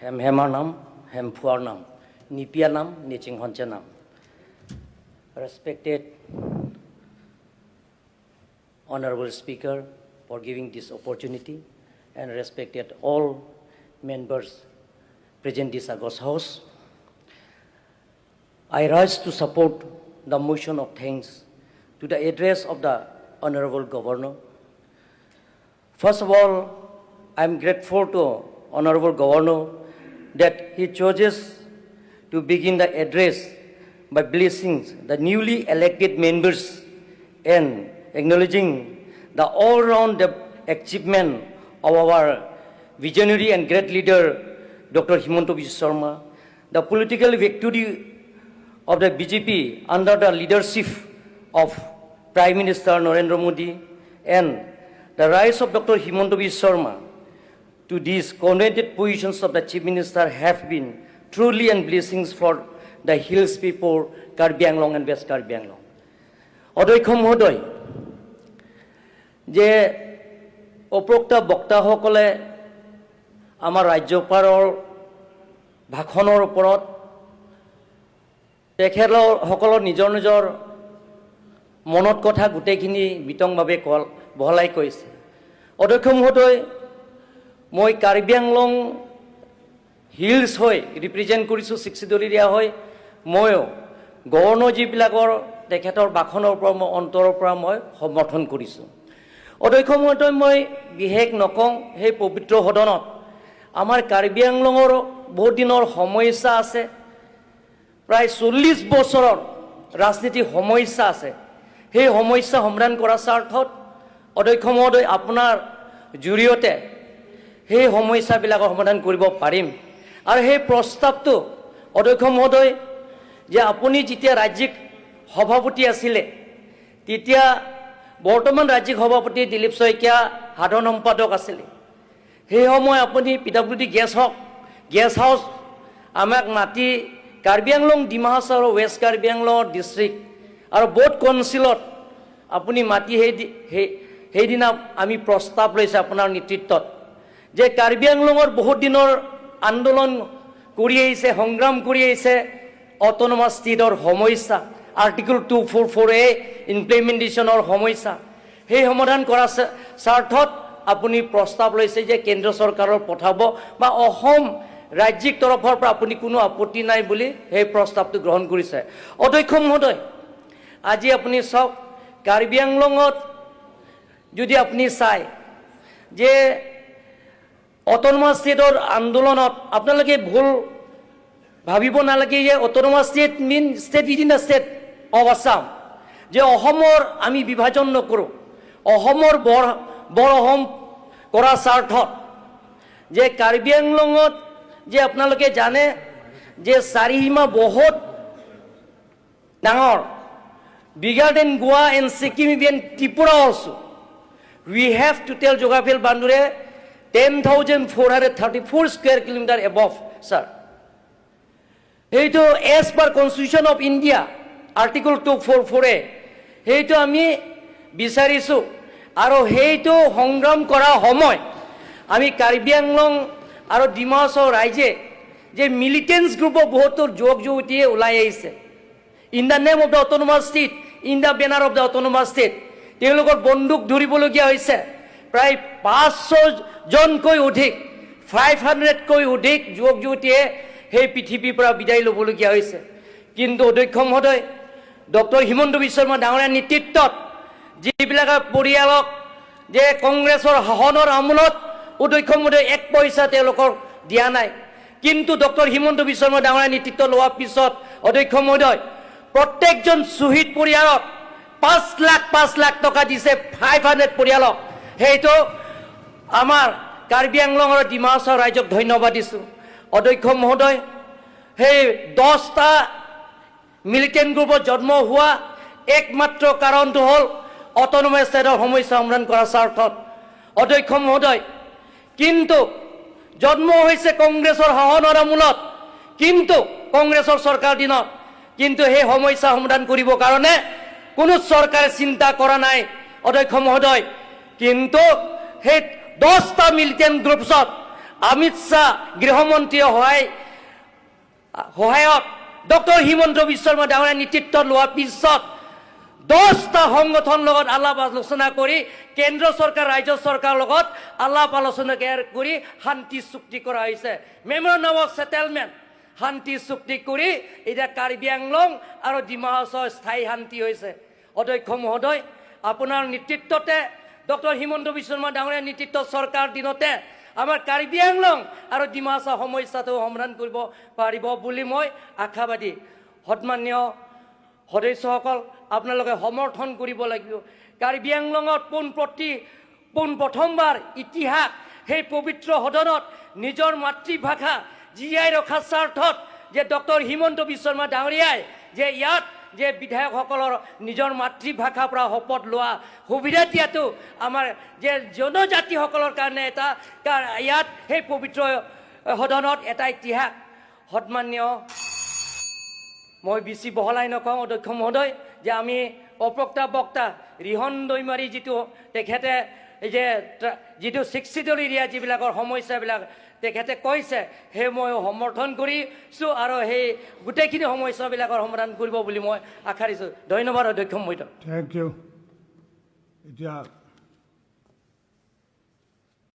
Hem Hemar Nam, Hem Phuar Nam, Nipia Nam, Niching Honcha Nam. Respected Honorable Speaker for giving this opportunity and respected all members present this august house. I rise to support the motion of thanks to the address of the Honorable Governor. First of all, I am grateful to Honorable Governor that he chooses to begin the address by blessing the newly elected members and acknowledging the all-round achievement of our visionary and great leader, Dr. Himanta Biswa Sarma, the political victory of the BJP under the leadership of Prime Minister Narendra Modi and the rise of Dr. Himanta Biswa Sarma to these coveted positions of the Chief Minister have been truly and blessings for the hills people, Karbi Anglong and West Karbi Anglong. অধ্যক্ষ মহোদয়, যে উপৰোক্ত বক্তাসকলে আমাৰ ৰাজ্যপালৰ ভাষণৰ ওপৰত তেখেতসকলৰ নিজৰ নিজৰ মনত কথা গোটেইখিনি বিতংভাৱে কল বহলাই কৈছে। অধ্যক্ষ মহোদয়, মই কাৰ্বি আংলং হিলছ হৈ ৰিপ্ৰেজেণ্ট কৰিছোঁ, ছিক্স এৰিয়া হৈ। ময়ো গভৰ্ণৰ যিবিলাকৰ তেখেতৰ ভাষণৰ পৰা মই অন্তৰৰ পৰা মই সমৰ্থন কৰিছোঁ। অধ্যক্ষ মহোদয়, মই বিশেষ নকওঁ। সেই পবিত্ৰ সদনত আমাৰ কাৰ্বি আংলঙৰ বহুত দিনৰ সমস্যা আছে, প্ৰায় 40 বছৰৰ ৰাজনীতিৰ সমস্যা আছে। সেই সমস্যা সমাধান কৰাৰ স্বাৰ্থত, অধ্যক্ষ মহোদয়, আপোনাৰ জৰিয়তে সেই সমস্যাবিলাকৰ সমাধান কৰিব পাৰিম। আৰু সেই প্ৰস্তাৱটো, অধ্যক্ষ মহোদয়, যে আপুনি যেতিয়া ৰাজ্যিক সভাপতি আছিলে, তেতিয়া বৰ্তমান ৰাজ্যিক সভাপতি দিলীপ শইকীয়া সাধাৰণ সম্পাদক আছিলে। সেই সময় আপুনি পি ডাব্লিউ ডি গেষ্ট হওক গেষ্ট হাউচ আমাক মাতি কাৰ্বি আংলং, ডিমা হাছাও আৰু ৱেষ্ট কাৰ্বি আংলং ডিষ্ট্ৰিক্ট আৰু ব'থ কাউন্সিলত আপুনি মাতি সেইদিনা আমি প্ৰস্তাৱ লৈছে আপোনাৰ নেতৃত্বত যে কাৰ্বি আংলঙৰ বহুত দিনৰ আন্দোলন কৰি আহিছে, সংগ্ৰাম কৰি আহিছে, অট'নমাছ ষ্টেটৰ সমস্যা, Article 244A ইমপ্লিমেণ্টেশ্যনৰ সমস্যা। সেই সমাধান কৰাৰ স্বাৰ্থত আপুনি প্ৰস্তাৱ লৈছে যে কেন্দ্ৰ চৰকাৰৰ পঠাব বা অসম ৰাজ্যিক তৰফৰ পৰা আপুনি কোনো আপত্তি নাই বুলি সেই প্ৰস্তাৱটো গ্ৰহণ কৰিছে। অধ্যক্ষ মহোদয়, আজি আপুনি চাওক, কাৰ্বি আংলঙত যদি আপুনি চায় যে অট'নমাছ ষ্টেটৰ আন্দোলনত আপোনালোকে ভুল ভাবিব নালাগে যে autonomous state mean state within the state of Assam, যে অসমৰ আমি বিভাজন নকৰোঁ। অসমৰ বৰ বৰ অসম কৰাৰ স্বাৰ্থত যে কাৰ্বি আংলঙত যে আপোনালোকে জানে যে চাৰিসীমা বহুত ডাঙৰ, bigger than Goa and Sikkim, even Tripura also. We have total geographical boundary 10,434 square kilometer above, sir. সেইটো as per Constitution of India, Article 244A, সেইটো আমি বিচাৰিছোঁ। আৰু সেইটো সংগ্ৰাম কৰা সময় আমি কাৰ্বি আংলং আৰু ডিমা হাছাও ৰাইজে যে মিলিটেণ্টছ গ্ৰুপৰ বহুতো যুৱক যুৱতীয়ে ওলাই আহিছে in the name of the autonomous state, in the banner of the autonomous state, তেওঁলোকৰ বন্দুক ধৰিবলগীয়া হৈছে। প্ৰায় 500 জনকৈ অধিক, 500তকৈ অধিক যুৱক যুৱতীয়ে সেই পৃথিৱীৰ পৰা বিদায় ল'বলগীয়া হৈছে। কিন্তু অধ্যক্ষ মহোদয়, ডক্টৰ হিমন্ত বিশ্ব শৰ্মা ডাঙৰীয়াৰ নেতৃত্বত যিবিলাক পৰিয়ালক যে কংগ্ৰেছৰ শাসনৰ আমোলত, অধ্যক্ষ মহোদয়, এক পইচা তেওঁলোকক দিয়া নাই। কিন্তু ডক্টৰ হিমন্ত বিশ্ব শৰ্মা ডাঙৰীয়াৰ নেতৃত্ব লোৱাৰ পিছত, অধ্যক্ষ মহোদয়, প্ৰত্যেকজন শ্বহীদ পৰিয়ালক 5 লাখ 5 লাখ টকা দিছে, 500 পৰিয়ালক। সেইটো আমাৰ কাৰ্বি আংলং আৰু ডিমা হাছাও ৰাইজক ধন্যবাদ দিছোঁ। অধ্যক্ষ মহোদয়, সেই 10টা মিলিটেণ্ট গ্ৰুপত জন্ম হোৱা একমাত্ৰ কাৰণটো হ'ল অট'নমাছ ষ্টেটৰ সমস্যা সমাধান কৰাৰ স্বাৰ্থত। অধ্যক্ষ মহোদয়, কিন্তু জন্ম হৈছে কংগ্ৰেছৰ শাসনৰ আমোলত, কিন্তু কংগ্ৰেছৰ চৰকাৰ দিনত, কিন্তু সেই সমস্যা সমাধান কৰিবৰ কাৰণে কোনো চৰকাৰে চিন্তা কৰা নাই। অধ্যক্ষ মহোদয়, কিন্তু সেই 10টা মিলিটেণ্ট গ্ৰুপছত অমিত শ্বাহ গৃহমন্ত্ৰীয়ে সহায়ত ডক্টৰ হিমন্ত বিশ্ব শৰ্মা ডাঙৰীয়া নেতৃত্বত লোৱাৰ পিছত 10টা সংগঠনৰ লগত আলাপ আলোচনা কৰি, কেন্দ্ৰ চৰকাৰ, ৰাজ্য চৰকাৰৰ লগত আলাপ আলোচনা কৰি শান্তি চুক্তি কৰা হৈছে। মেমৰেণ্ডাম অফ ছেটেলমেণ্ট, শান্তি চুক্তি কৰি এতিয়া কাৰ্বি আংলং আৰু ডিমা হাছাও স্থায়ী শান্তি হৈছে। অধ্যক্ষ মহোদয়, আপোনাৰ নেতৃত্বতে, ডক্টৰ হিমন্ত বিশ্ব শৰ্মা ডাঙৰীয়াৰ নেতৃত্ব চৰকাৰ দিনতে আমাৰ কাৰ্বি আংলং আৰু ডিমা হাছাও সমস্যাটো সমাধান কৰিব পাৰিব বুলি মই আশাবাদী। সন্মানীয় সদস্যসকল, আপোনালোকে সমৰ্থন কৰিব লাগিব। কাৰ্বি আংলঙত পোন প্ৰথমবাৰ ইতিহাস, সেই পবিত্ৰ সদনত নিজৰ মাতৃভাষা জীয়াই ৰখাৰ স্বাৰ্থত যে ডক্টৰ হিমন্ত বিশ্ব শৰ্মা ডাঙৰীয়াই যে ইয়াত যে বিধায়কসকলৰ নিজৰ মাতৃভাষাৰ পৰা শপত লোৱা সুবিধা দিয়াটো আমাৰ যে জনজাতিসকলৰ কাৰণে এটা ইয়াত সেই পবিত্ৰ সদনত এটা ইতিহাস। সন্মানীয়, মই বেছি বহলাই নকওঁ অধ্যক্ষ মহোদয়, যে আমি অপ্ৰক্তা বক্তা ৰিহন দৈমাৰী যিটো তেখেতে এই যে যিটো 60 এৰিয়া যিবিলাকৰ সমস্যাবিলাক তেখেতে কৈছে, সেই মই সমৰ্থন কৰিছোঁ আৰু সেই গোটেইখিনি সমস্যাবিলাকৰ সমাধান কৰিব বুলি মই আশা দিছোঁ। ধন্যবাদ অধ্যক্ষ মহোদয়। Thank U. এতিয়া